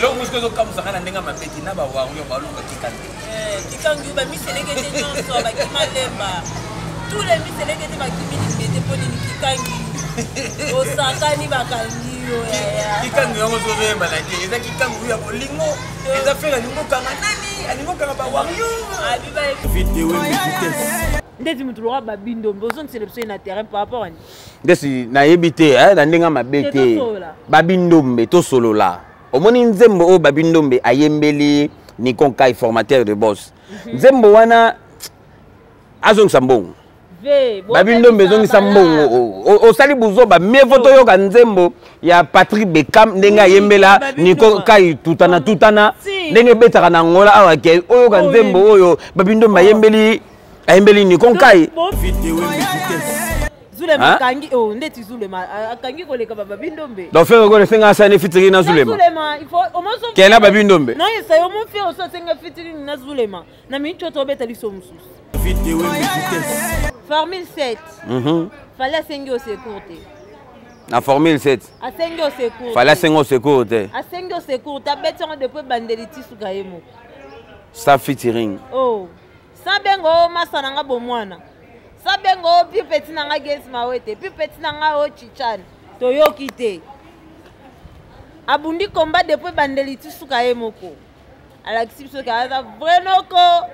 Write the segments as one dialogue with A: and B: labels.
A: Eloko mosusu ezokamwisa ngai na ndenge ya mabe te na ba warrior baluka kikangi.
B: Eh, kikangi bamiselekete nyonso bakima lemba. Tous les miselekete bakimi limete mpo nini kikangi. Osakani bakangi yo yaya.
A: Kikangi yango ozoyebana te eza kikangi ya bolingo eza fere alingi okanga nani alingi okanga ba warrior.
B: Ndeti moto lokola babindombe ozongisela biso ye na terrain par rapport ani
A: ndesi nayebi te eh, na ndenge mabe te babi ndombe tosolola omoni nzembo oyo babi ndombe ayembeli nikon kai formateur de boss nzembo wana azongisa mbongo babi ndombe ezongisa mbongo osali buzoba mieux vaut toyoka nzembo ya patrick bekam ndenge ayembela niko kai tutana tutana ndenge ebetaka na angola awa ke oyoka nzembo oyo babi ndombe ayembeli ayembeli nikon kai.
B: Zulema akangi oh ndeti Zulema akangi koleka ba Babi Ndombe.
A: Donc Ferre Gola esenga asala ne featuring na Zulema.
B: Zulema il faut au moins
A: Kena na Babi Ndombe.
B: Non esa yo mon frère oso asenga featuring na Zulema na minute oyo tobeta liso mosusu. Formule 7. Fallait asengi au secours te.
A: Na formule 7.
B: Asengi au secours.
A: Fallait asengi au secours te.
B: Asengi au secours te abeti yango depuis ebandeli ti suka ye moko.
A: Sa featuring.
B: Oh. Sa bengo o masa na nga bomwana. Sa bengo o pi petit na nga Gez Mawete, pi petit na nga o Chichan. Toyoki te. Abundi combat depuis ebandeli ti suka ye moko. Alakisi biso ke aza vrai noko.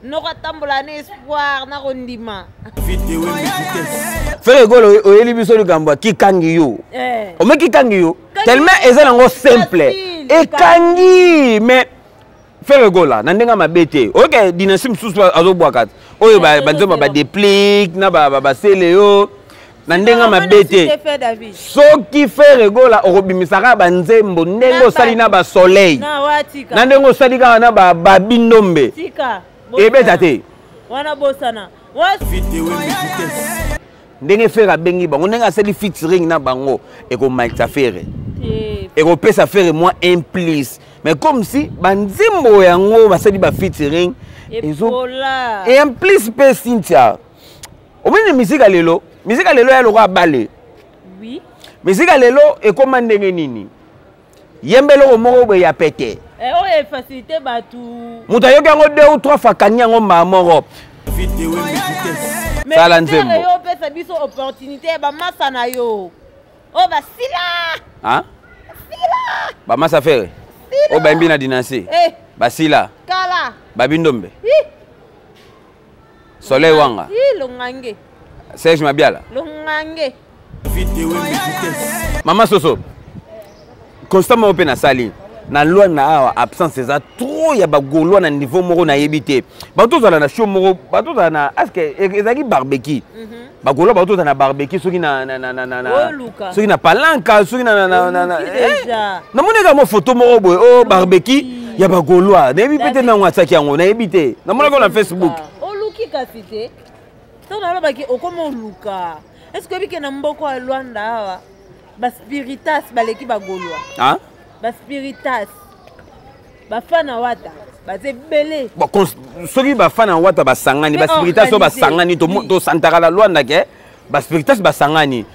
B: Noko atambola na espoir na kondima.
A: Ferre Gola oyeli biso likambo ya kikangi yo.
B: Eh.
A: Ome kikangi yo. Tellement eza nango simple. Ekangi mais Ferre Gola na ndenge mabe te oyoka dynastie mosusu azobwaka oyo banzembo ba déplique na basele yo na ndenge mabe te soki Ferre Gola okobimisa kaka banzembo ndenge osali na basoleil na ndenge osali kaka na babi ndombe ebeta te ndenge Ferre abengi bango ndenge asali featuring na bango ekomatisa Ferre ekopesa Ferre mwa un plus mais comme si banzembo yango basali ba featuring
B: ezo
A: et en plus mpe Cynthia omoni misika lelo misika lelo ya lokola bale
B: oui.
A: misika lelo ekoma ndenge nini yemba eloko moko boye ya pete
B: eh, oyo efacilite bato
A: moto ayoki yango deux ou trois fois akangi yango mbala moko sala nzembo
B: yo opesa biso opportunité ya bamasa na yo oyo basila
A: bamasa Ferre oyo bayembi na dynastie
B: eh.
A: basila
B: kala
A: babi ndombe soleil wanga
B: longange
A: serge mabiala
B: longange
A: mama soso constat moko mpe nasali na loi na awa absence eza trop ya bagaulois na niveau moko nayebi te bato tozala na show moko bato tozala na aske ezalaki barbecue bagaulois bato tozala na barbecue soki na soki na palanka soki na namoni kaka mwa photo moko boye o barbecue ya bagaulois nayebi mpe te nango atiaki yango nayebi te namonaki na facebook
B: oluki kasi te ntango nalobaki okoma oluka est ce que oyebi ke na mboka ya Luanda awa baspiritas baleki bagaulois baspiritas bafana wata baza ebele
A: bon, soki bafana wata basangani baspiritas oyo basangani tosantaka na Luanda ke baspiritas basangani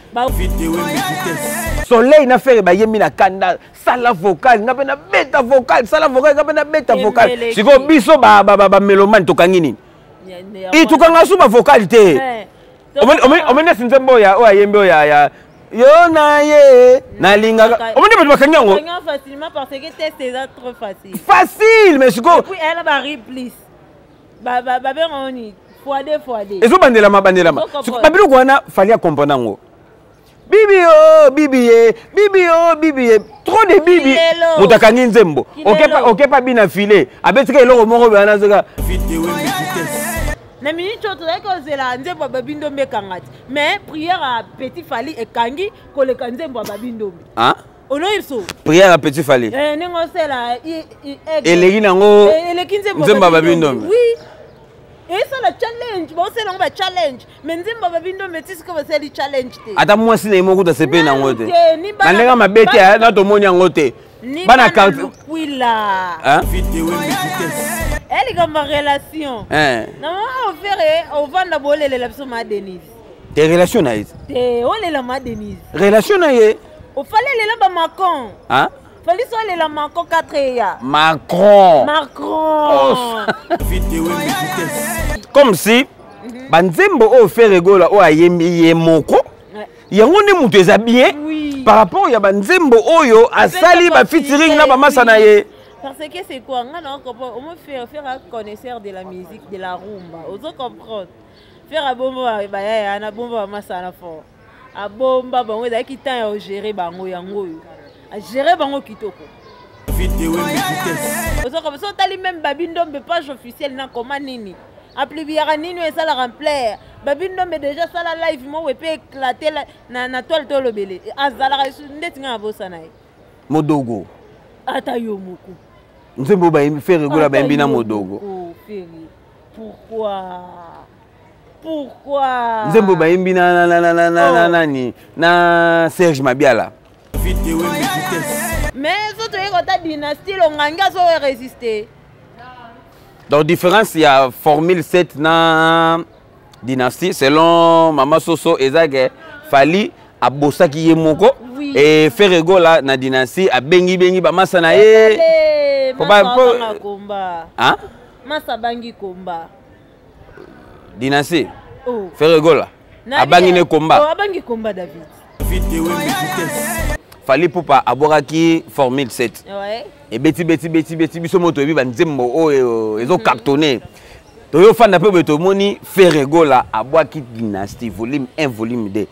A: soleil na Ferre bayembi na kanda sala vocal nga mpe nabeta vocal sala vocal nga mpe nabeta vocal sikoyo biso bamelomane tokangi nini tokanga su bavocal te omoni nesi nzembo oyo ayembi oyo ya yo na ye nalingaka omoni bato bakangi yango facile mais sikoyo ezobandelama bandelama babiloko wana Fally acomprendre yango bibi o bibi ye bibi o bibi ye trop de bibi moto akangi nzembo okepa bina file abetika eloko moko boye wana soka
B: na minute oyo tozalaki kozela nzembo ya babi ndombe ekanga te mais prière ya petit Fally ekangi koleka nzembo ya babi ndombe onoyebi so
A: prière ya petit Fally
B: ndenge osala
A: eleki nango
B: eleki
A: nzembo ya babi ndombe
B: oui esala challenge baosala yango ba challenge mais nzembo babi ndombe ti sikoyo basali challenge te
A: ata mwasi na ye moko kuta sepeli nango te na ndenge mabe te na tomoni yango te
B: bana quartier elikambo relation na mama ofere ovanda bolelela biso ma denise
A: te relation na ye
B: te olela ma denise
A: relation na ye
B: ofalelela bamacon. Fally so alela Macron 4 eya.
A: Macron.
B: Macron. Oh.
A: Comme si banzembo oyo Ferre Gola oyo ayembi ye moko yango nde moto eza bien
B: oui.
A: par rapport ya banzembo oyo asali ba featuring na bamasa na ye.
B: Parce que c'est quoi nga na comprendre au moins faire faire un connaisseur de la musique de la rumba ozo comprendre faire abomba bayaya na bomba bamasa na fort abomba bango ezalaki temps ya ogere bango yango oyo agere bango kitoko ozokoba so otali meme babi ndombe page officielle na koma nini aplibiyaka nini oyo esalaka mplaire babi ndombe deja asala live moko epe éclate na, na toile tolobele azalaka ndeti ngai nabosana ye
A: Modogo
B: ata yo moko
A: nzembo bayembi Ferre Gola bayembi na Modogo
B: pourquoi pourquoi
A: nzembo bayembi na na na na na oh. nani na Serge Mabiala
B: mais so toyei kota dynastie longangi azo résister.
A: Donc différence ya formule 7 na dynastie selon mama Soso eza ke Fally abosaki ye moko
B: oui.
A: Et Ferre Gola na dynastie abengi bengi bamasa na ye.
B: Hein? Masa bangi komba.
A: Dynastie.
B: Oh.
A: Ferre Gola abangi ne komba.
B: Oh, abangi komba David.
A: Fally Ipupa abwakaki formule 7
B: ouais.
A: Ebeti beti beti beti biso moto toyebi banzembo oyo ezocartonne toyofanda mpe boye tomoni Ferre Gola abwaki dynastie volume 1 volume 2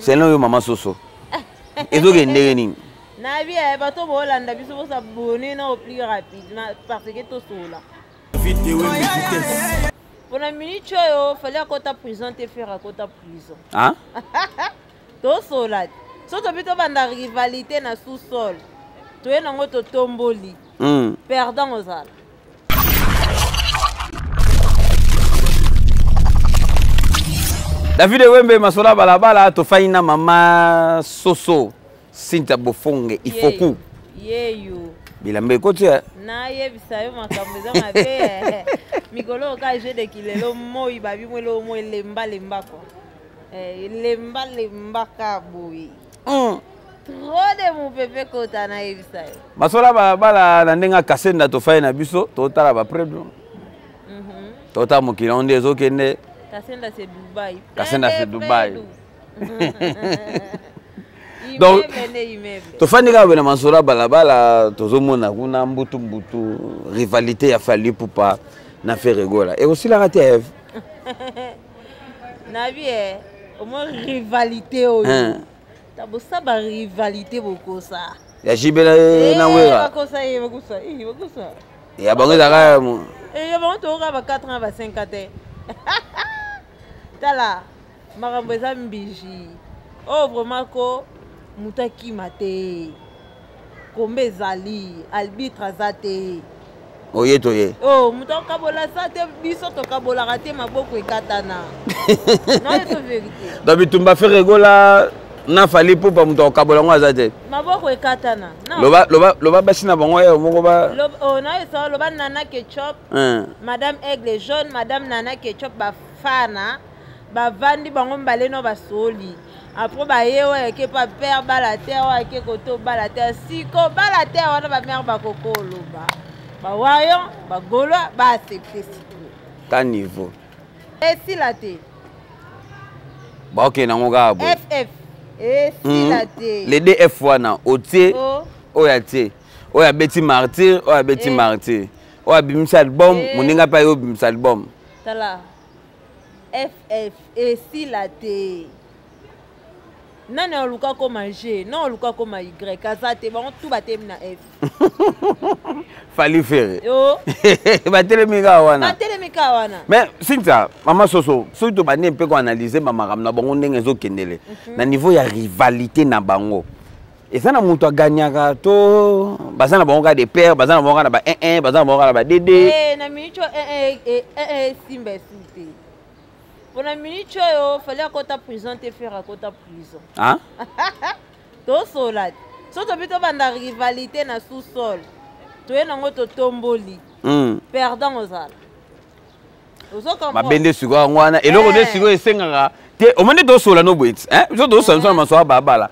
A: selon yo mama Soso ezokende ndenge nini?
B: Nayebi bato bolanda biso bosabone na au plus rapidement parce que tosola mpona minute oyo Fally akota prison te, Ferre akota prison.
A: Ah?
B: Tosola so tobi tobanda rivalité na sous-sol toye nango totomboli perdant ozala.
A: David Wembe masola balabala tofai na mama Soso Cynthia Bofonge Ifoku.
B: Yeyo
A: bilamba ekoti.
B: Nayebisa yo makambo eza mabe mikolo oka jeu de kilelo moi babi mwelo mo elemba lemba kwa elemba lemba ka boye trop de mopepe kota nayebisa yo.
A: Masola balabala na ndenge akasenda tofai na biso totala bapredo totala mokili yango nde ezokende.
B: Kasenda c'est Dubai.
A: Kasenda c'est Dubai.
B: Donc
A: tofandi kaka boye na masolo ya balabala tozomona kuna mbutu mbutu rivalité ya Fally Ipupa na Ferre Gola ekosilaka te Eve.
B: Nabi omoi rivalité oyo tabosa ba rivalité bokosa
A: ya JB na Wera.
B: Bakosa ye bakosa bakosa.
A: Ya bango ezalaka.
B: Ya bango tokoka ba 4 ans ba 5 ans te. Tala makambo eza mbiji oyo vraiment ko moto akima te kombe ezali arbitre aza te.
A: Oye toye.
B: Oh moto akabola sa te biso tokabolaka te maboko ekatana nayo to vérité.
A: Donc bitumba Ferre Gola na Fally Ipupa moto akabola yango aza te.
B: Maboko ekatana.
A: Loba loba loba basi na bango ye moko ba
B: oh nayo so loba Nana Ketchup, Madame Aigle Jaune, Madame Nana Ketchup bafana bavandi bango mbale no basoli après baye oyo ake pa père bala te oyo ake koto bala te siko bala te wana bamare bakoko oloba bawayon bagaulois baaccepte siko
A: ta niveau
B: esila te.
A: Baokende yango kaka boye.
B: Ff esila te.
A: Le df wana otie oyo atie oyo abeti martyr oyo abeti martyr oyo abimisa album moninga mpe aye obimisa album.
B: Tala ff esila te nani aluka koma G non aluka koma Y aza te bango tu batemi na F.
A: Fally Ferre
B: yo
A: batelemi kaka wana.
B: Batelemi kaka wana.
A: Mais Cynthia mama Soso soki tobandi mpe koanalyse bamakambo na bango ndenge ezokendele na niveau ya rivalité na bango eza na moto aganyaka to baza na bango kaka de pair baza na bango kaka na ba 1 1 baza na bango kaka na ba 2 2.
B: Na minute oyo 1 1 esimba esu te mpona minute oyo Fally akota prison te Ferre akota prison.
A: Ah?
B: Tosola so tobi tobanda rivalité na sous-sol toye nango totomboli perdant ozala.
A: Mabende sikoyo yango wana eloko nde sikoyo esengaka te omoni tosola no boye ti biso tosola biso na maso ya babala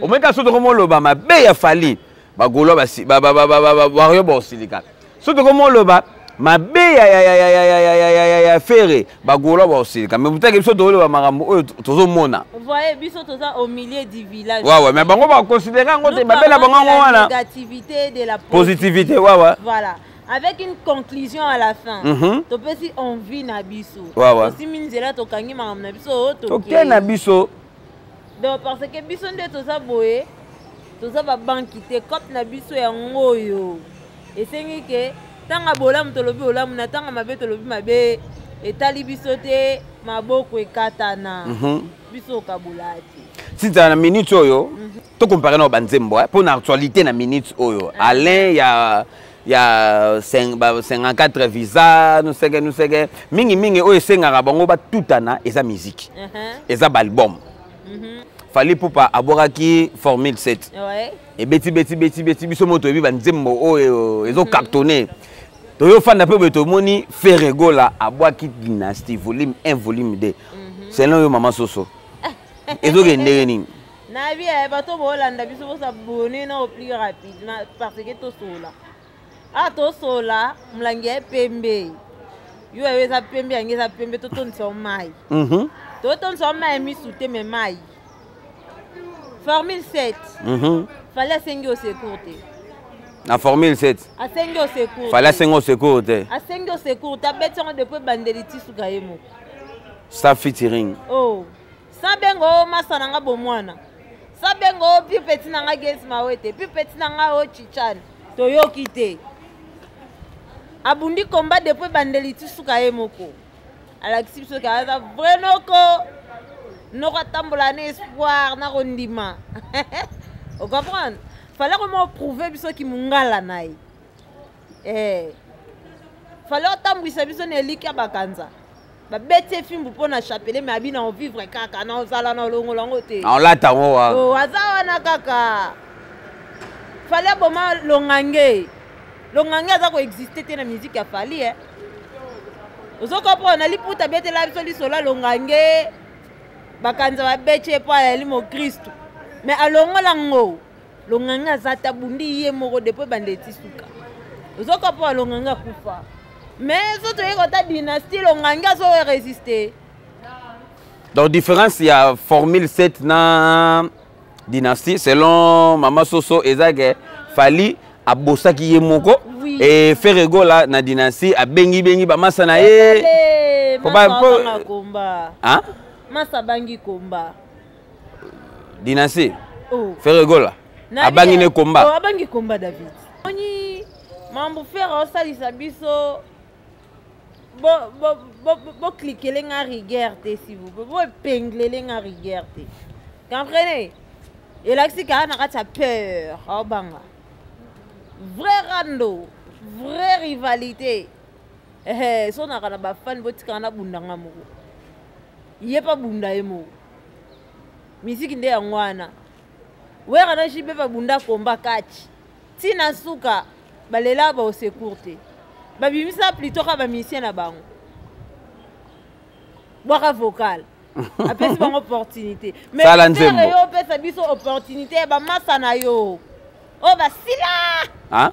A: omoni kaka so tokomoloba mabe ya Fally. Bagaulois bawarrior baosilika. So tokomi oloba mabe ya Ferre, bagaulois baosilika. Mais butaki biso toloba makambo oyo tozomona.
B: Voyez, biso toza au milieu du village.
A: Ouais, mais bango baconsidérer yango te, mabe na bango yango wana.
B: Négativité de la
A: positivité, ouais.
B: Voilà. Avec une conclusion à la fin. Topesi envie na biso.
A: Ouais.
B: Osimbi nzela tokangi makambo na biso,
A: toke na biso.
B: Donc parce que biso nde toza boye, toza ba banque te, cop na biso yango oyo. Esengi ke tanga bolamu tolobi olamu na tanga mabe tolobi mabe, etali biso te, maboko ekatana. Biso okabola te.
A: Si na minute oyo, to comparer na banzembo pour na actualité na minute oyo. Alain ya ya 54 visa, nous sais mingi mingi oyo esengaka bango batutana eza musique. Eza album. Fally Ipupa abwakaki Formule 7. Et beti beti beti beti biso moto ebi banzembo oyo ezo cartonné. Toyo fanda pe beto moni Ferre Gola abwaki Dynastie volume 1 volume 2. Selon yo mama Soso. Ezo ke ndenge nini?
B: Na bi bato bolanda biso bo s'abonner na au plus rapidement parce que tosola. Ah tosola mlangi ya pembe. Yo eza pembe yangi eza pembe totonisa mai. Totonisa mai misu te me mai. Formule 7. Fallait asengi au secours te.
A: Na Formule 7.
B: Asengi au secours.
A: Fallait asengi au secours te.
B: Asengi au secours ta beti ngo depuis bandeli ti suka ye moko.
A: Sa featuring.
B: Oh. Sa bengo masa nanga bomwana. Sa bengo pi petit nanga Gesi Mawete, pi petit nanga o Chichan. Toyoki te. Abundi combat depuis bandeli ti suka ye moko. Alakisi biso ka aza vrai noko. Noko atambola na espoir na kondima. O comprendre? Fallait comment prouver biso ki mungala na ye. Eh. Fallait otambwisa biso na eliki ya bakanza. Ba beti fimbu pona chapelet mais abina o vivre kaka na ozala na longola ngo te.
A: En lata ngo wa.
B: Oh aza wana kaka. Fallait boma longange. Longange aza ko exister te na musique ya Fally eh. Ozo comprendre na liputa bete la biso lisola longange. Bakanza ba beti po ali mo Christ. Mais alongola ngo. Longange aza tabundi ye moko depuis bandeti suka. Ozo comprendre longange akufa. Mais surtout il y a dynastie longange azo résister.
A: Donc différence il y a Formule 7 na dynastie selon Mama Soso ezake Fally abosaki ye moko.
B: Oui.
A: Et Ferre Gola na dynastie abengi bengi ba masa na ye.
B: Masa komba.
A: Hein?
B: Masa bangi komba.
A: Dynastie.
B: Oh.
A: Ferre Gola. Abangi ne komba.
B: Oh, abangi komba David. Oni mambo Ferre osalisa biso bo bo bo bo cliquer nga rigueur te s'il vous plaît. Bo épingler nga rigueur te. Comprenez? Elakisi ka na kati ya peur, obanga. Vrai rando, vraie rivalité. Eh, so na kana ba fan botika na bundanga moko. Ye pa bunda ye moko. Musique nde ya ngwana. Wera na jibe pa bunda komba kati. Tina suka balela ba au secours te. Ba bimisa plutôt ka ba musicien na bango. Bwaka vocal. Apesi bango opportunité. Mais
A: Sala nzembo.
B: Ferre yo pesa biso opportunité ba masa na yo. Oh ba sila.
A: Hein?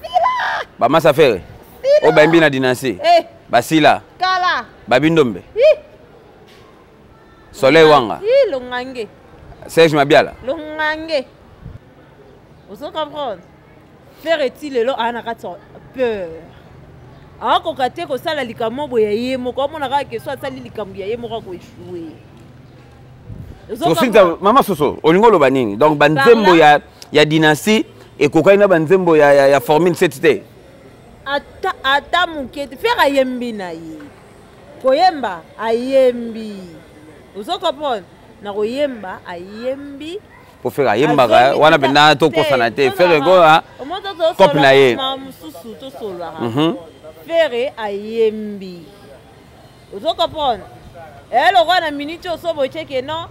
B: Sila.
A: Ba masa Ferre.
B: Sila.
A: Oh ba mbi na dynastie.
B: Eh.
A: Ba sila.
B: Kala.
A: Ba bindombe.
B: Hi.
A: Soleil Wanga.
B: Hi longange.
A: Serge Mabiala.
B: Longange. Vous comprenez? Ferre ti lelo ana kati peur. Akoka te kosala likambo ya ye moko, amona kaka ke so asali likambo ya ye moko ako échouer.
A: Sosinta mama Soso, olingo loba nini? Donc ba nzembo ya dynastie ekokai na ba nzembo ya Formule 7 te.
B: Ata ata muke te Ferre ayembi na ye. Koyemba ayembi. Ozo comprendre? Na koyemba ayembi.
A: Pour faire ayemba ka wana bena to kosana te Ferre Gola cop na ye.
B: Mususu to solaka. Ferre ayembi. Ozo comprendre? Eh le roi na minute oso bo check non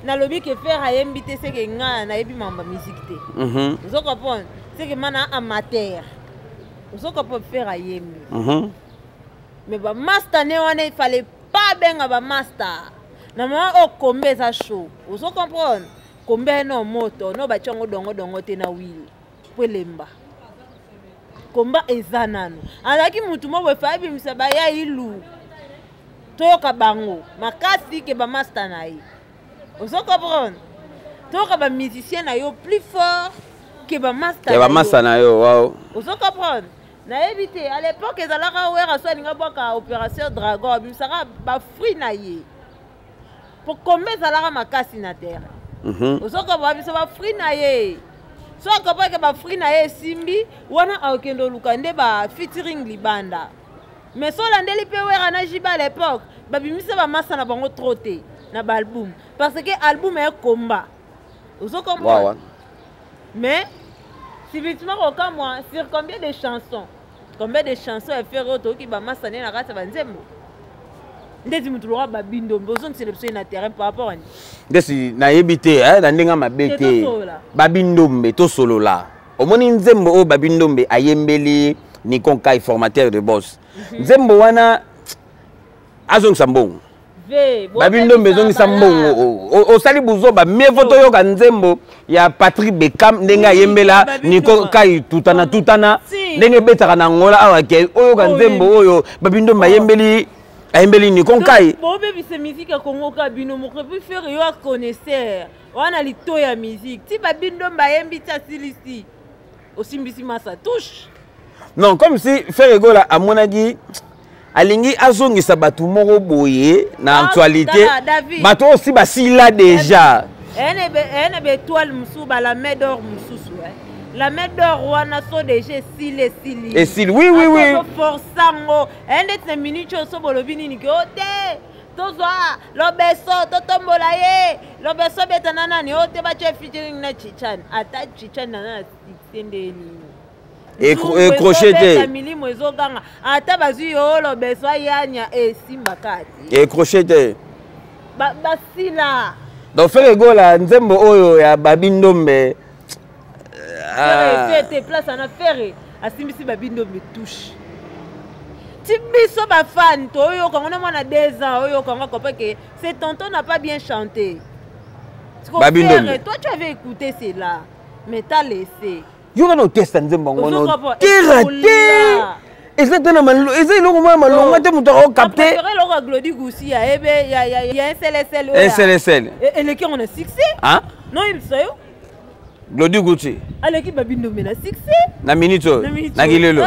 B: na lobi ke Ferre ayembi te c'est que nga na yebi mamba musique te. Ozo comprendre? C'est que mana amateur. Ozo comprendre Ferre ayembi. Mais ba master ne wana il fallait pas benga ba master. Na moi o kombe za show. Ozo comprendre? Kombe no moto no ba tshongo dongo dongo te na wheel. Po elemba. Komba eza nano. Azalaki mutu moko boye fallait abimisa ba ya ilu. Toyoka bango makasi ke ba master na ye. Ozo comprendre? Toyoka ba musicien na yo plus fort ke ba master.
A: Ke ba master na yo, wow.
B: Ozo comprendre? Nayebi te, à l'époque ezalaka Werra so alinga bwaka opération dragon, abimisaka ba fruits na ye. Po komba ezalaka makasi na terrain. Ozo comprendre biso ba fruits na ye. So akomprendre ke ba fruits na ye esimbi, wana akokende oluka nde ba featuring libanda. Mais so olandeli mpe Werra na JB à l'époque, babimisa ba massa na bango trop te na ba album. Parce que album est combat. Ozo comprendre?
A: Ouais, ouais.
B: Mais subitement kokamwa sur combien de chansons? Combien de chansons ya Ferre oyo toyoki ba massa ne na kati ya ba nzembo? Ndeti mutu lokola ba Bindombe ozongisela biso ye na terrain par rapport à nini?
A: Ndesi nayebi te, na ndenge mabe te. Ba Bindombe tosolola. Omoni nzembo oyo Babi Ndombe ayembeli Nikon Kai, formateur de boss. Nzembo wana azongisa mbongo. Babi Ndombe ezongisa mbongo. Osali buzoba, mieux vaut toyoka nzembo ya Patrick Beckham ndenge ayembela Nikon Kai tutana tutana ndenge ebetaka na Angola awa ke oyoka nzembo oyo Babi Ndombe ayembeli Nikon Kai.
B: Bobebisa musique ya Congo ka bino moko puis faire yo connaisseur. Wana lito ya musique. Ti Babi Ndombe ayembi ti asilisi. Osimbisi massa touche.
A: Non, comme si Ferre Gola amonaki alingi azongisa bato moko boye na actualité. Bato aussi basila déjà.
B: Ene be étoile musu ba la main d'or mususu eh. La main d'or wana so déjà esili esili.
A: Esili, oui oui oui.
B: Ato force ngo. Ene ndeti na minute oyo so bolobi nini ke ote. Tozwa lobeso totombola ye. Lobeso beta na nani ote ba chef featuring na Chichan. Ata Chichan na na succès nde nini.
A: Écroché te.
B: Milimo ezoganga ata bazwi yo lobeso ayanya esimba kati.
A: Écroché te.
B: Basila.
A: Donc Ferre Gola nzembo oyo ya Babi Ndombe.
B: Ferre te place ana Ferre asimbisi Babi Ndombe touche. Ti biso ba fan toyoka ngo na mwana 2 ans oyoka ngo comprend que ce tonton n'a pas bien chanté.
A: Babi Ndombe.
B: Toi tu avais écouté cela mais t'as laissé.
A: Yo kana otesta nzembo yango no tera te. Eza te na malo, eza eloko moko ya malonga te moto ako capter.
B: Préféré eloko ya Glody Goussi ya ebe ya ya ya SLSL.
A: SLSL.
B: Eleki yango na succès.
A: Hein?
B: Non, il sait.
A: Glody Goussi.
B: Aleki Babi Ndombe na succès.
A: Na minute oyo. Na kilelo.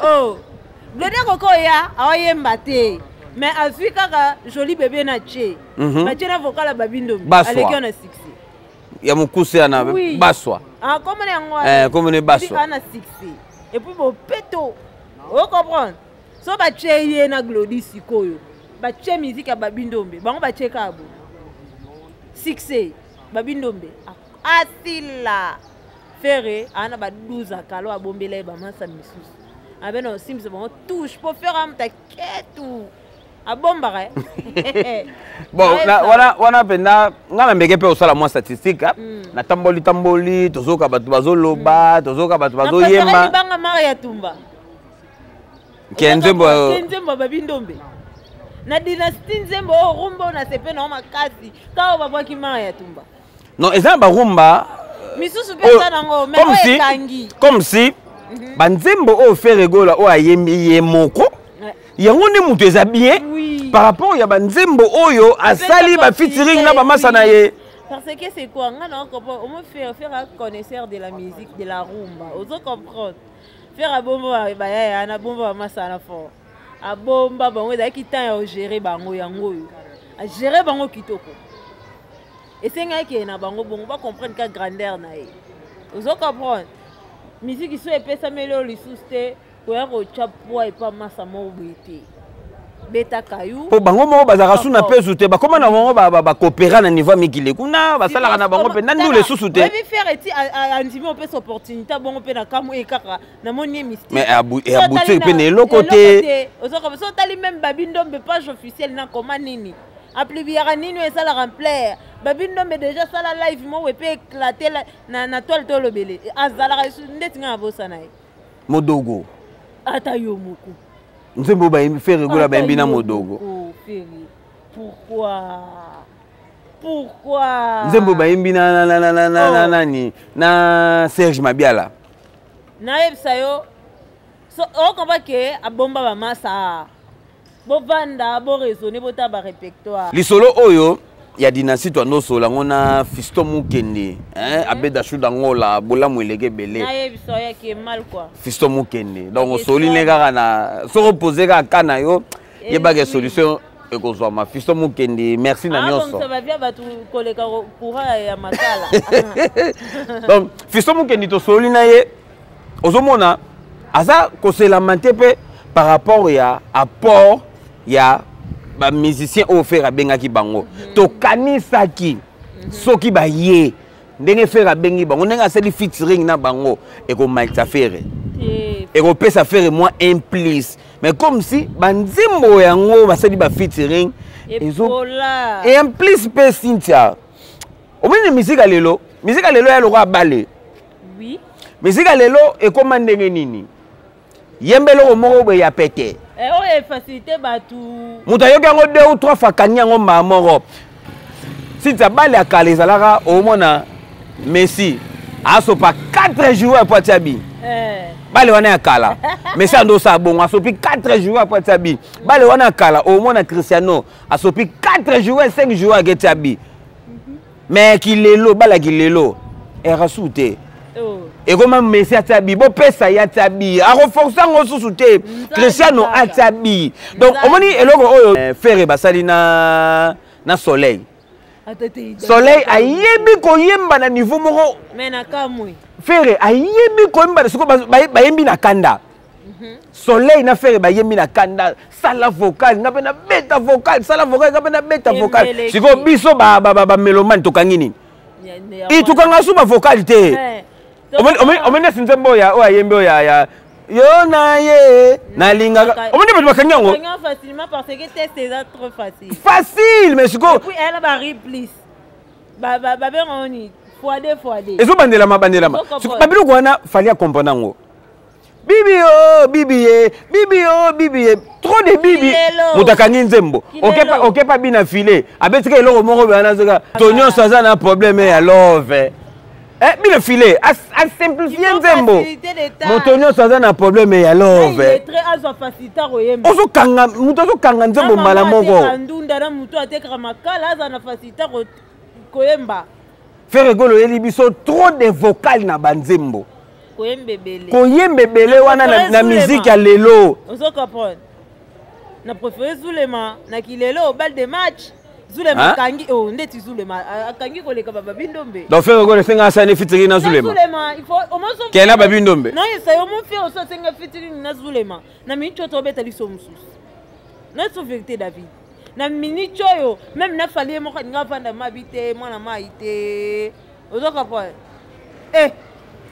B: Oh. Glody akoko ya aoyemba te. Mais azwi kaka joli bébé na tche. Ba tche na vocal ya Babi Ndombe. Aleki na succès.
A: Ya mokuse ya na baswa.
B: Ah, comment yango wana?
A: Eh, comment ne baswa?
B: Ana succès. Et puis bon peto. O comprendre? So ba tche ye na Glody sikoyo. Ba tche musique ya Babi Ndombe. Bango ba tche kabo. Succès. Babi Ndombe. Asila. Ferre ana ba 12 akalo abombela ye ba masa misusu. Abena osimbisa bango touche po faire amta ketu. Abombaka.
A: Bon, na, wana wana mpenza nga na mbeke mpe osala mwa statistique, hein? Na tamboli tamboli tozoka bato bazoloba, tozoka bato bazoyemba.
B: Banga mara ya tumba.
A: Ke nzembo
B: ke nzembo Babi Ndombe. Na dynastie nzembo oyo rumba na sepe na makasi. Kawo babwaki mara ya tumba.
A: Non, eza na barumba
B: misusu mpe eza nango, mais oyo ekangi.
A: Comme si ba nzembo oyo Ferre Gola oyo ayembi ye moko. Yango nde moto eza bien par rapport ya banzembo oyo asali ba featuring na ba masa na ye.
B: Parce que c'est quoi? Nga na comprendre, au moins faire un connaisseur de la musique de la rumba. Ozo comprendre. Faire un bomba ba ya ya na bomba ba masa na fort. A bomba bango ezalaki temps ya gérer bango yango oyo. A gérer bango kitoko. Esengaki ke na bango bongo ba comprendre ka grandeur na ye. Ozo comprendre. Musique so epesameli oyo lisusu te. Koya kotya poids epa masa moko boye te. Beta kayu.
A: Po bango moko bazalaka su na pesu te, bakoma na bango bakopera na niveau ya mikili kuna, basalaka na bango mpe na ndule susu te.
B: Oyebi faire eti andimi opesa opportunité bongo mpe na kamwe ye kaka namoni ye mystique.
A: Mais aboutir mpe na eloko te.
B: Ozoka so otali même Babi Ndombe page officielle na koma nini. Aplibiaka nini oyo esalaka plaire. Babi Ndombe déjà sala live moko epe éclater na toile tolobele. Azalaka ndeti nga abosana ye.
A: Modogo.
B: Ata yo moko.
A: Nzembo bayembi Ferre Gola bayembi na Modogo.
B: Ferre. Pourquoi? Pourquoi?
A: Nzembo bayembi na na na na na na oh. nani na Serge Mabiala.
B: Nayebisa yo so okomba ke abomba bamasa bovanda boraisonne botala barépertoire.
A: Lisolo oyo ya dynastie twanda osola yango na fiston mukende hein, abeda shu dangola bolamu eleki ebele.
B: Nayebisa yo ke mal quoi.
A: Fiston mukende donc osoli ne kaka na soki opose kaka ka na yo yebaka solution ekozwama. Fiston mukende, merci na nyonso.
B: Bavia bato koleka courant ya makala.
A: Donc fiston mukende tosoli na ye, ozomona aza koselama te mpe par rapport ya apport ya bamusicien oyo Ferre abengaki bango. Tokanisaki soki baye ndenge Ferre abengi bango, ndenge asali featuring na bango, ekomalisa Ferre, ekopesa Ferre mwa un plus. Mais comme si banzembo yango basali ba featuring
B: ezo
A: et en plus mpe Cynthia, omoni misika lelo, misika lelo ya lokola bale.
B: Oui.
A: Misika lelo ekóma ndenge nini? Yemba eloko moko boye ya pete.
B: Oyo efacilité bato.
A: Moto ayoki yango deux ou trois fois, akangi yango mbala moko. Cynthia, bale ya kala ezalaka omona Messi asopa 4 jours po atia bi. Bale wana ya kala, Messi ando osala bongo, asopi 4 jours po atia bi. Bale wana ya kala, omona Cristiano asopi 4 jours, 5 jours aketia bi. Mais kilelo, bala kilelo erasu te. Ekoma Messi atia bi, bopesa ye atia bi, akoforce yango susu te. Cristiano atia bi. Donc omoni eloko oyo Ferre basali na Soleil. Soleil ayebi koyemba na niveau moko.
B: Mais na kamwe.
A: Ferre ayebi koyemba siko bayembi na kanda. Soleil na Ferre bayembi na kanda, sala vocal nga mpe na beta vocal, sala vocal nga mpe na beta vocal. Sikoyo biso bamélomane tokangi nini? Tokanga su bavocal te. Omoni nesi nzembo oyo ayembi oyo ya yo na ye nalingaka, omoni bato bakangi yango
B: facilement parce que test eza trop facile.
A: Facile, mais sikoyo
B: puis elle ba replis babenga nini, fois deux fois deux.
A: Ezobandelama bandelama babiloko wana. Fally acomprendre yango. Bibi o bibi ye, bibi o bibi ye, trop de bibi. Moto akangi nzembo okepa bina file abetika eloko moko boye wana soka to nyonso aza na problème ya love. Bina file asimplifie nzembo, moto nyonso aza na problème ya love. Ozokanga moto azokanga nzembo mbala moko.
B: Ndunda na moto atekaka makala aza na facilité koyemba.
A: Ferre Gola oyeli biso trop de vocal na banzembo.
B: Koyemba ebele.
A: Koyemba ebele wana na musique ya lelo.
B: Ozo comprendre, na préféré Zulema na kilelo balle de match. Zulema akangi, oh, ndeti Zulema akangi koleka bababi ndombe.
A: Donc Ferre Gola esenga asani featuring na Zulema.
B: Zulema, il faut au moins
A: kena babi ndombe.
B: Non, esa yo mo fait oso asenga featuring na Zulema na minute oyo tobeta liso mosusu na so vérité David na minute oyo même na Fally ye moko alinga avanda mabi te mwana mai te. Ozo comprendre? Eh,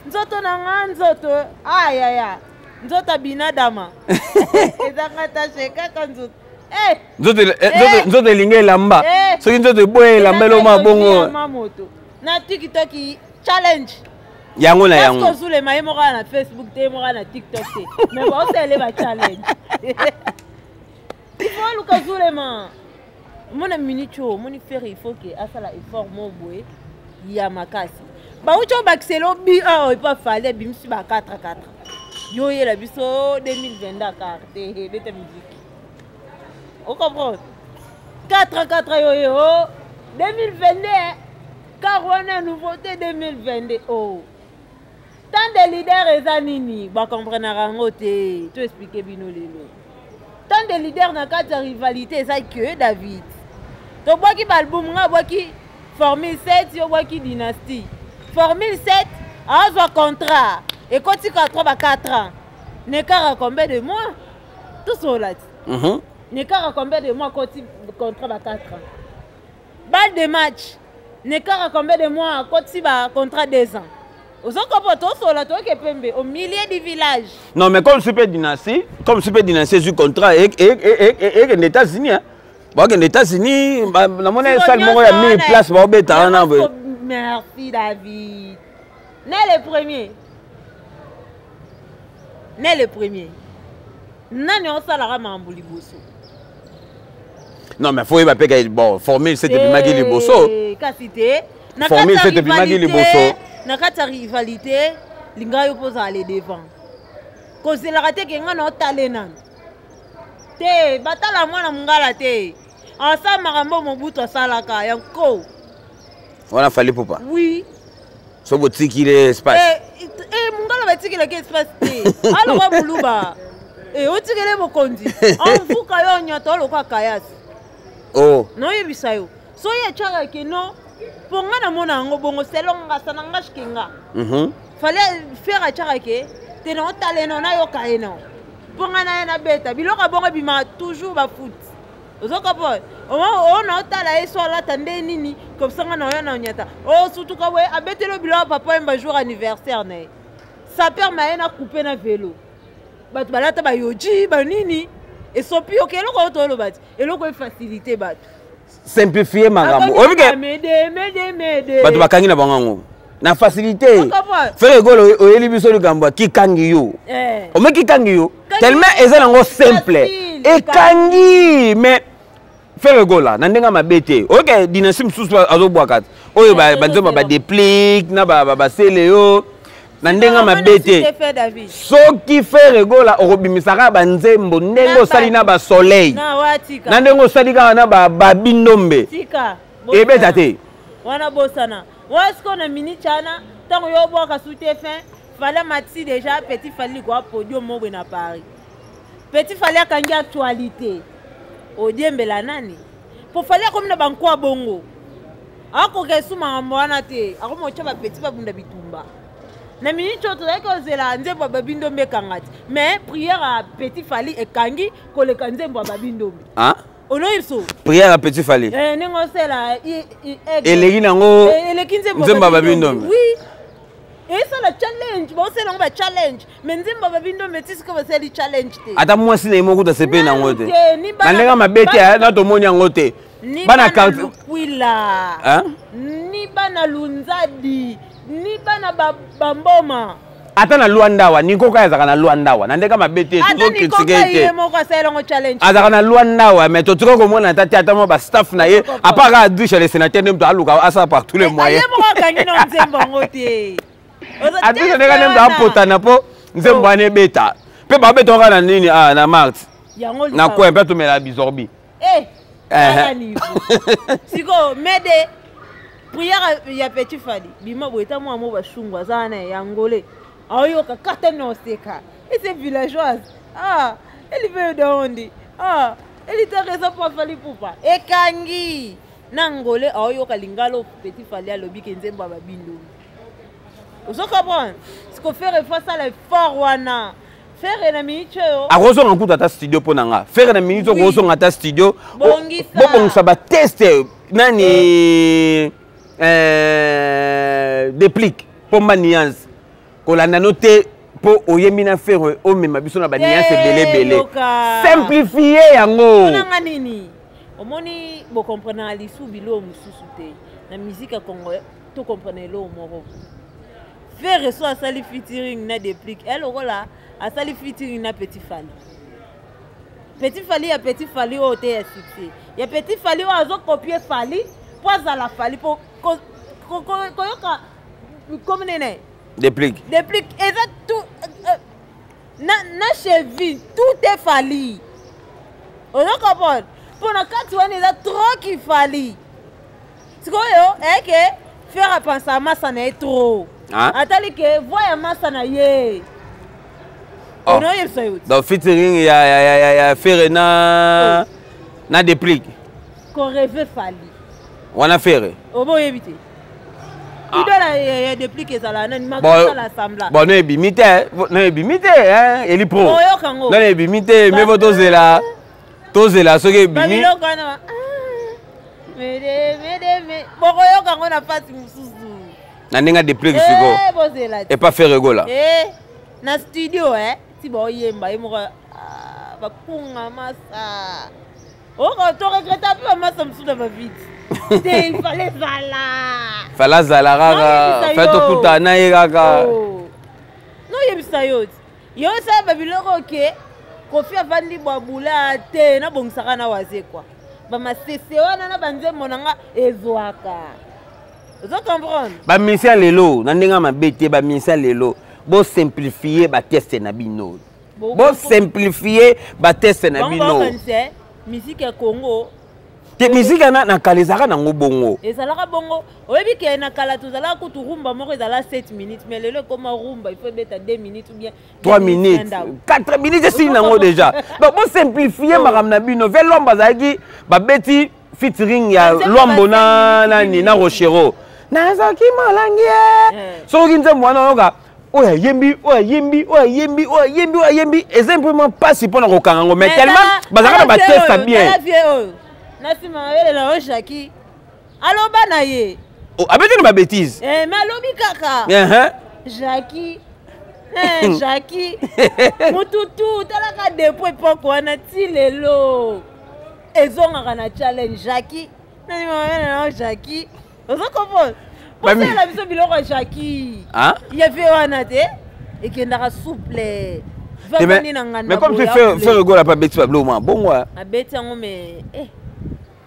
B: nzoto na nga, nzoto ayaya, nzoto abinadama ezanga tashe kaka nzoto.
A: Nzoto elingi elamba, soki nzoto eboya elamba eloma bongo.
B: Moto na TikTok challenge.
A: Yango na yango.
B: Ozulema ye moko na Facebook te, ye moko na TikTok te, mais baosele ba challenge. Il faut aluka Zulema. Omona minute oyo omoni Ferre, il faut ke asala effort mo boye ya makasi. Bauti obakisela obi awa epa Fally abimisi ba 4 4 yo oyela biso 2022 kar te beta musique. Ocomprendre? 4 4 yo yo 2022 car wana nouveauté 2022. Oh, tant de leader eza nini? Bacomprenaka yango te. To explique bino lelo, tant de leader na kati ya rivalité eza que David tobwaki baalbum, nga abwaki Formule 7, yo obwaki Dynastie. Formule 7 azwa contrat ekotika 3 ba 4 ans nekara combien de mois tosola ti nekara combien de mois akoti contrat ba 4 ans. Balle de match nekara combien de mois akoti ba contrat 2 ans. Ozokopo tosola toke pembe au milieu du village.
A: Non, mais comme super dynastie, comme super dynastie ezwi contrat ekende États-Unis, hein. Bakende États-Unis, namoni salle moko ya 1000 place baobeta wana boye.
B: Merci David. Ne le premier, ne le premier nani osalaka makambo liboso?
A: Non, mais faut oyeba mpe bon, formule 7 ebimaki liboso.
B: Kasi te.
A: Formule 7 ebimaki liboso.
B: Na kati ya rivalité, linga yo mpo ozala le devant. Kozelaka te ke nga na otale nanu te, batala mwana mongala te, asala makambo Mobutu asalaka ya nko.
A: Wana Fally Ipupa.
B: Oui.
A: So botikile espace.
B: Mongala batikelaki espace te, alokwa moluba, otikele mokonzi amvuka yo nyata, olokwa kayasi.
A: Oh.
B: Naoyebisa yo, so ye atiaka ke no, mpo nga namona yango bongo, selon nga, ça n'engage ke nga. Fallait faire, atiaka ke te na otala ye nao, nayoka ye nao, mpo nga na ye nabeta biloko ya bongo ebimaka toujours bafoot. Ozokomprendre? Oyo na otala ye, so alata nde nini, komsanga na oyo na onyata osutuka boye, abeteli biloko ya papa Yemba jour anniversaire na ye, saper ma ye na coupe na velo, bato balata bayoji banini, esopi yoka eloko oyo toloba ti eloko efacilité bato.
A: Simplifie makambo, oyebi ke bato bakangi na bango yango na facilité. Ferre Gola oyeli biso likambo ya kikangi yo, ome kikangi yo tellement eza nango simple, ekangi. Mais Ferre Gola, na ndenge mabe te, oyoke dynastie mosusu azobwaka te, oyo banzembo badeplique na basele yo, na ndenge mabe te, soki Ferre Gola okobimisaka banzembo ndenge osali na basoleil, na ndenge osali kaka na babindombe, ebeta te.
B: Wana bosana wasiko na minute wana, ntango yo obwaka su te fin, Fally matisi déjà petit Fally likwa podium mobwe na Paris. Petit Fally akangi actualité, odiembela nani? Po Fally akomi na bankwa bongo, akoka esu makambo wana te, akomi otya bapeti babunda bitumba. Na minute oyo tozalaki kozela nzembo ya Babindombe ekanga te, mais prière ya petit Fally ekangi koleka nzembo ya Babindombe. Onoyebi so?
A: Prière ya petit Fally.
B: Ndenge osela.
A: Eleki nango.
B: Eleki.
A: Nzembo ya Babindombe.
B: Oui, esala challenge, baosala yango bachallenge, mais nzembo ya Babindombe ti sikoyo basali challenge te.
A: Ata mwasi na ye moko kuta sepeli nango te, na ndenge mabe te, na tomoni yango te.
B: Ni bana Lukwila, ni bana Lunzadi, ni bana Bamboma.
A: Ata na Lwanda awa, Nikoka azalaka na Lwanda awa, na ndenge mabe te,
B: tozocritiquer te,
A: azalaka na Lwanda awa, mais totika komona ata te, ata mwa bastaff na ye, à part kaka Dusha le sénateur nde moto aluka asala par tous les moyens. Adusha ndenge nde moto apotana mpo nzembo wana ebeta, mpe babeta kaka na nini, na mart na coin, mpe atomela bizorbi.
B: Sikoyo mede prière ya petit Fally bima boye, ta mwa mo bashungu aza wana ya ngole, aoyoka kata na oseka ese villageoise, ah, elive dondi, ah, elitaka mpo Fally Ipupa ekangi na ngole, aoyoka lingalo, petit Fally alobi ke nzembo ya Babindombe. Ozo comprendre? Siko Ferre faut asala effort wana. Ferre na minute oyo
A: akozonga kutu ata studio. Mpo na nga, Ferre na minute oyo akozonga ata studio, bobongisa batexte nani, déplique mpo mba nuance kolanda no te, mpo oyembi na Ferre, omema biso na banuance ebele ebele, simplifie yango.
B: Nanga nini, omoni, bocomprendre lisu biloko mosusu te na musique ya Congo. Tocomprendre eloko moko: Ferre so asali featuring na Déplique, elokola asali featuring na petit Fally. Petit Fally ya petit Fally oyo te ya succès, ya petit Fally oyo azokopie Fally mpo azala Fally, mpo koyoka komi nene.
A: Déplique.
B: Déplique eza tout na cheville, tout est Fally. Ozo comprendre? Mpo na kati wana eza trop kifally. Sikoyo eke Ferre apansa masa na ye trop, atali ke voix ya masa na ye.
A: Oh.
B: Onoyebisa yo.
A: Donc featuring ya Ferre na Déplique.
B: Korêver Fally.
A: Wana Ferre.
B: Obo oyebi te, idole ya Déplique ezala nani? Makasala sembla.
A: Bon, no ebimi te, no ebimi te, eli pro.
B: Oyoka yango.
A: No ebimi te, mais po tozela, tozela soki ebimi.
B: Babiloko wana, mede mede me, bokoyoka yango na fasi mosusu.
A: Na ndenge Déplique sikoyo.
B: Bozela.
A: Epa Ferre Gola.
B: Na studio ti baoyemba ye moko, bakunga masa oko toregreta mpe bamasa mosusu na bavide te, ifale zala.
A: Fala azala kaka fa tokutana na ye kaka.
B: Noyebisa yo ti yo osala babiloko oke Kofi avandi bwabula te, nabongisaka na waze kwa. Bamasese wana na banzembo na nga ezwaka. Ozo comprendre?
A: Bamisia lelo na ndenge ya mabe te, bamisia lelo bosimplifie bateste na bino, bosimplifie bateste na bino.
B: Musique ya Congo
A: te, musique na, na kala ezalaka nango bongo.
B: Ezalaka bongo. Oyebi ke na kala tozalaka kutu rumba moko ezala 7 minutes, mais lelo ekoma rumba il faut ebeta 2 minutes ou bien
A: 3 minutes, 4 minutes, esili nango déjà. Donc bosimplifie makambo na bino. Ve Lwambo azalaki, babeti featuring ya Lwambo na nani, na Rochero, nazalaki malangi. Soki nzembo wana oyoka, oyo ayembi, oyo ayembi, oyo ayembi, oyo ayembi, oyo ayembi, eza mpema mpasi mpona kokanga yango, mais tellement bazalaka na bateste bien.
B: Na nsima mabelela oyo Jacki aloba na ye.
A: Oh, abeti na babétise.
B: Mais alobi kaka Jacki, Jacki mututu, talaka depuis époque wana ti lelo ezongaka na challenge. Jacki na nsima mabelela oyo Jacki, ozo comprendre? Posala biso biloko ya Jacki ya vie wana te, ekendaka souple.
A: Mais comme tu fais, Ferre Gola pa beti babiloko mwa bongo.
B: Abeti yango, mais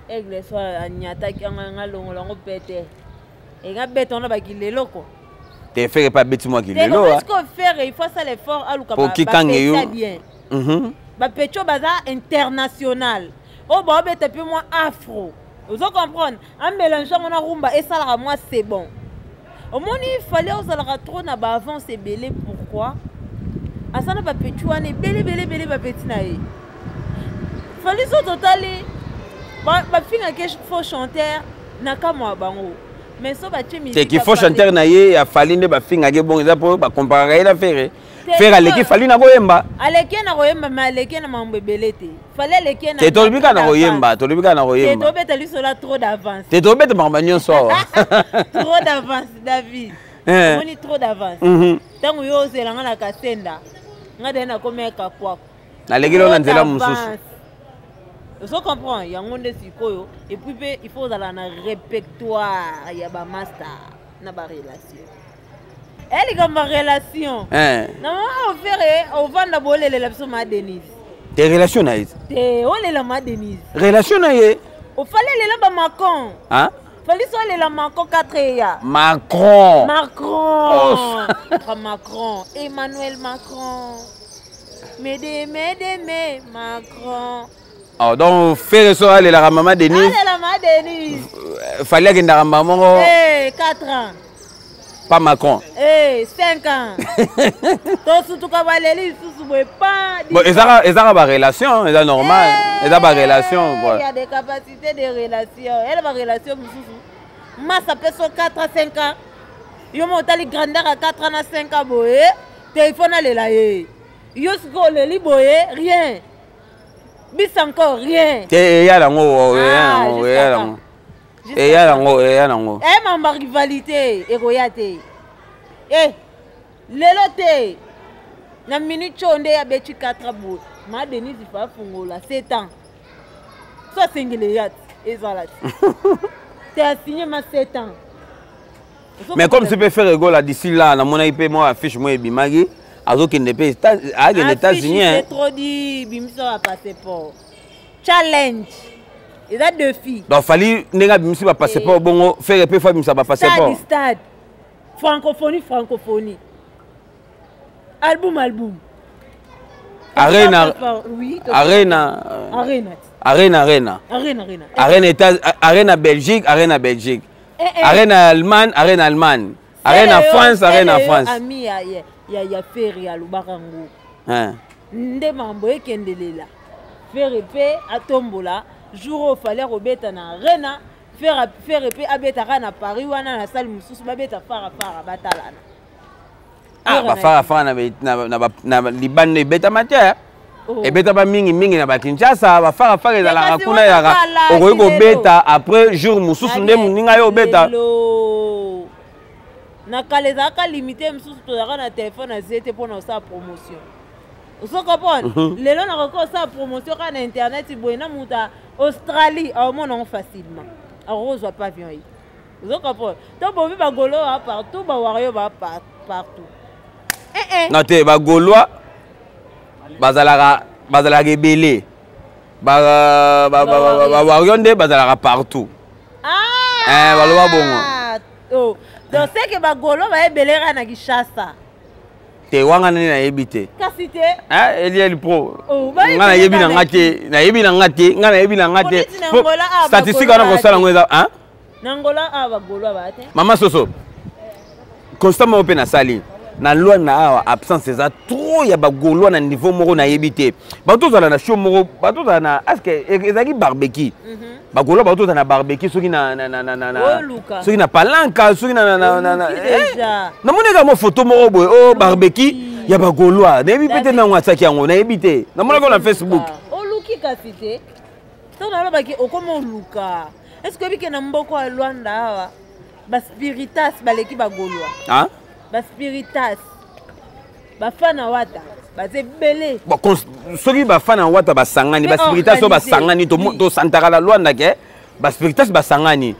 B: aigle so anyataki yango, nga longola yango pete, enga beta wana bakilelo ko.
A: Te, Ferre pa abeti mwa kilelo.
B: Parce que Ferre, il faut asala effort, aluka
A: kikange yo
B: bien. Bapetio baza international oyo baobeta mpe mwa afro, ozo comprendre? Amélange yango na rumba, esalaka mwa c'est bon. Omoni, fallait ozalaka trop na baavance ebele. Pourquoi aza na bapeti wana ebele ebele ebele? Bapeti na ye Fally, so totali, bafingaki faux chanteur na kamwa bango, mais so batie.
A: Teki faux chanteur na ye ya Fally nde bafingaki bongo, eza mpo bakomparaka ye na Ferre. Ferre aleki Fally na koyemba.
B: Aleki ye na koyemba, mais aleki ye na mambo ebele te. Fally aleki ye.
A: Te, tolobi kaka na koyemba, tolobi kaka na koyemba.
B: Tobeta lisola trop d'avance.
A: Te, tobeta makambo nyonso awa.
B: Trop d'avance, David. Omoni, trop d'avance. Ntango yo ozelanga na Kasenda, nga daye nakomi ekakwako.
A: Nalekeli na nzela mosusu.
B: Ozo comprendre yango nde sikoyo. Et puis mpe il faut ozala na répertoire ya bamaster na barelation, elikambo ya relation na mama ofere. Ovanda bolelela biso ma Denise.
A: Te, relation na ye.
B: Te, olela ma Denise.
A: Relation na ye.
B: Ofali elela bamacron. Fally so alela Macron 4 eya.
A: Macron.
B: Macron. Oh. Macron, Emmanuel Macron, mede mede me Macron.
A: Oh, donc Ferre so alelaka mama Denise.
B: Alela ma Denise.
A: Fally akendaka mbala moko.
B: Hey, 4 ans.
A: Pas Macron.
B: Hey, 5 ans, tosutuka baleli lisusu boye pa.
A: Bon, ezaka barelation, eza normal, eza barelation.
B: Il y a des capacités de relation, ela barelation mosusu masa mpe so 4 à 5 ans, yo mo otali grandeur ya 4 ans na 5 ans boye te, il faut nalela ye. Yo sikoyo oleli boye, rien, bis encore rien.
A: Te, eya nango, eya nango, eya nango, eya nango, eya nango.
B: E mamba rivalité ekoya te. E lelo te, na minute oyo nde abeti 4 boye, ma Denise fa afungola 7 ans, so asengeli eya te, ezala te te, asigne ma 7 ans.
A: Mais comme si mpe Ferre Gola d'ici là, namonaki mpe mwa affiche moko ebimaki, azokende mpe, akende États-Unis.
B: C'est trop dit, bimisa ba passeport, challenge eza défi.
A: Donc Fally ndenge abimisi bapasseport bongo, Ferre mpe fa abimisa bapasseport.
B: Stade, stade, francophonie, francophonie, album, album.
A: Arena.
B: Oui.
A: Arena.
B: Arena.
A: Arena, arena.
B: Arena, arena.
A: Arena États, arena Belgique, arena Belgique, arena Allemagne, arena Allemagne, arena France, arena France.
B: Ami ya Ferre alobaka yango nde mambo ekendelela. Ferre mpe atombola jour oyo Fally akobeta na arena, Ferre mpe abetaka na Paris wana na salle mosusu, babeta farafara, batalana.
A: Ah, bafarafara na libanda ebetama te. Ebetama mingimingi na bakinshasa. Bafarafara ezalaka kuna, yaka okoki kobeta après jour mosusu nde moninga yo obeta.
B: Na kala ezalaka limité, mosusu tozalaka na telefone azie te mpona kosala promotion, ozo comprendre? Lelo nakoki kosala promotion kaka na internet boye, na moto ya Australie aomona yango facilement, akokozwa pavillon ye, ozo comprendre? To bobi bagaulois baa partout, bawario baa partout.
A: Na te, bagaulois bazalaka ebele. Bawario nde bazalaka partout.
B: Ah!
A: Eh, baloba bongo.
B: Oh. Donc c'est que bagolo baebeleka na Kinshasa.
A: Te, wanga nani nayebi te.
B: Kasi te.
A: Eh, Eliel Pro.
B: Oh,
A: nga nayebi na nga te, nayebi na nga te, nga nayebi na nga te. Statistique wana kosala yango eza, hein?
B: Na Angola awa bagolo ba te.
A: Mama Soso. Constat moko mpe nasali na Luanda awa, absence eza trop ya bagaulois na niveau moko nayebi te. Bato tozala na show moko, bato tozala na aske ezalaki barbecue. Bagaulois bato tozala na barbecue soki na soki na palanka, soki na namoni kaka mwa photo moko boye, o barbecue ya bagaulois, nayebi mpe te nango atiaki yango, nayebi te, namonaki na Facebook.
B: Oluki kasi te, ntango nalobaki okoma oluka. Est ce que oyebi ke na mboka ya Luanda awa baspiritas baleki bagaulois? Baspiritas, bafana Wata baza ebele.
A: Bon, soki bafana Wata basangani, baspiritas oyo basangani, tosantaka na Luanda ke baspiritas basangani,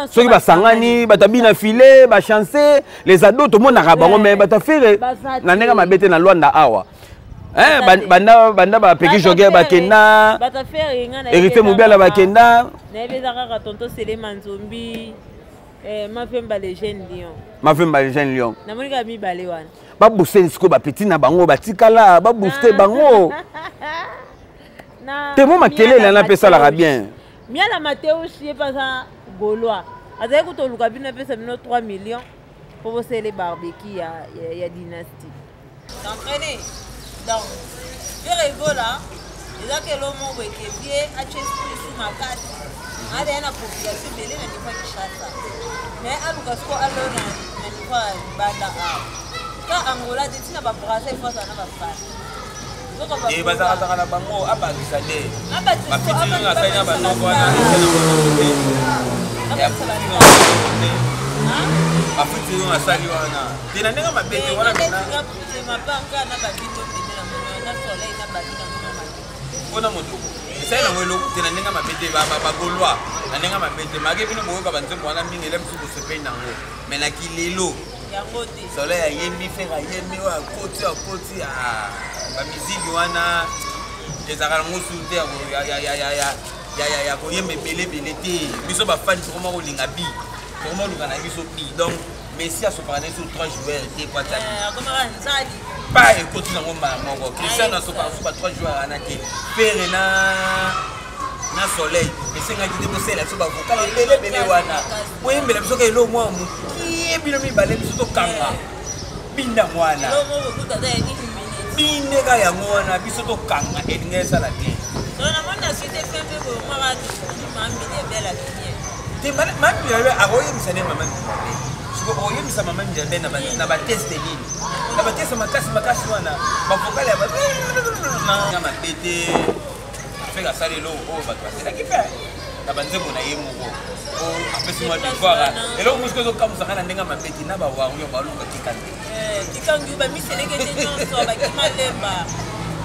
A: soki basangani, bato abina file bachance, les ados tomonaka bango, mais bato afere na ndenge mabe te na Luanda awa. Banda banda bapeki joger bakenda, Hérité Mobiala bakenda.
B: Nayebi eza kaka tonto Selema Nzombi, Mavemba le jeune lion.
A: Mavemba le jeune lion.
B: Namoni kaka mibale wana.
A: Babooste sikoyo bapeti na bango batikala, babooste bango te, mo makelele wana mpe esalaka bien.
B: Miala Mateus, ye mpe aza gaulois, azali kuta oluka bino, apesa bino 3 millions mpo bosele barbecue ya dynastie. Comprenez? Donc, Ferre Gola, eza ke lo moko ekebie atie esprit su makasi, adeya na population ebele na niveau ya Kinshasa, mais aluka siko alona na niveau ya libanda awa ka Angola te, ntina babraza ifo azala na bafani.
A: Bazalaka na bango, abakisa nde bafitiringa asali na banoko wana, te bafitiringa asali wana te na ndenge mabe te wana. Mpona motoko esali nango eloko te na ndenge mabe te, bagaulois na ndenge mabe te, make bino boyoka banzembo wana mingi, ele mosusu bosepeli nango, mais na kilelo Soleil ayembi, Ferre ayembi, oyo akoti akoti bamiziki wana ezalaka nango su te ya koyemba ebele ebele te. Biso bafani tokoma kolinga bi, tokoma koluka na biso bi. Donc Messi asopaka na biso 3 joueurs te po atali pa ekoti nango mbala moko. Cristiano asopaka so ba 3 joueurs wana te. Ferre na Soleil esengaki te bosala biso bavocal ebele ebele wana, boyembela biso ka eloko mwa mokie, bino mibale, biso tokanga binda wana, bindeka yango wana, biso tokanga, elingi esala te. Te, mama Mbilabe akoyebisa nde mama Mbilabe siko okoyebisa mama Mbilabe na bateste nini, na bateste makasi makasi wana, bavocal ya na mabe te. Ferre asali eloko oyo bato baselaki mpe na banzembo na ye moko, apesi mwa devoir. Eloko mosuku ezokamwisaka na ndenge ya mabe te, na bawario baluka kikangi.
B: Kikangi, bamiselekete nyonso bakima lemba,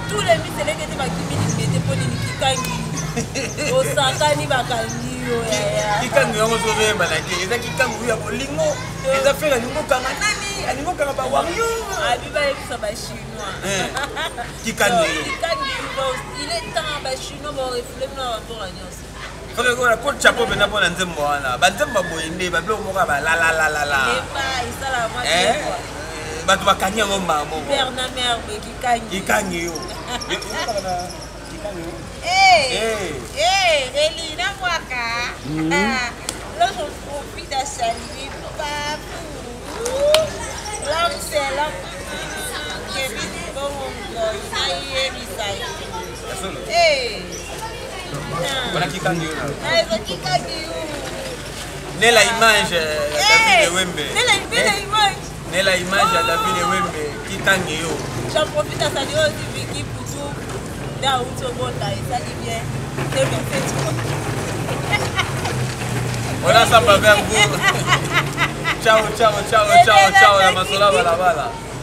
B: tous les miselekete bakimi Limete. Mpo nini kikangi osakani, bakangi yo?
A: Kikangi yango sozoyebana te, eza kikangi ya bolingo, eza Ferre alingi okanga nani, alingi okanga bawario.
B: Abi bayebisa bachinois.
A: Kikangi.
B: Kikangi, il est temps bachinois barefule bino na bamboka nyonso.
A: Ferre Gola, ko chapeau mpena mpona nzembo wana, banzembo baboye nde babiloko moko ya balalalalala bato bakangi yango mbaa moko. Kikangi yo.
B: Hey, Elina Mwaka. Là, j'en profite à saluer Papou. L'homme, c'est l'homme. Kevin Bongo, nayebisa yo. Hey.
A: Wana kikangi yo.
B: Eza kikangi yo.
A: Nela image ya David Ewembe.
B: Nela image.
A: Nela image ya David Ewembe, kikangi yo.
B: J'en profite à saluer aussi Vicky Poutou. Là où tu esali bien. 2023.
A: On a ça vers vous. Ciao, ciao, ciao, ciao, ciao. La masola balabala.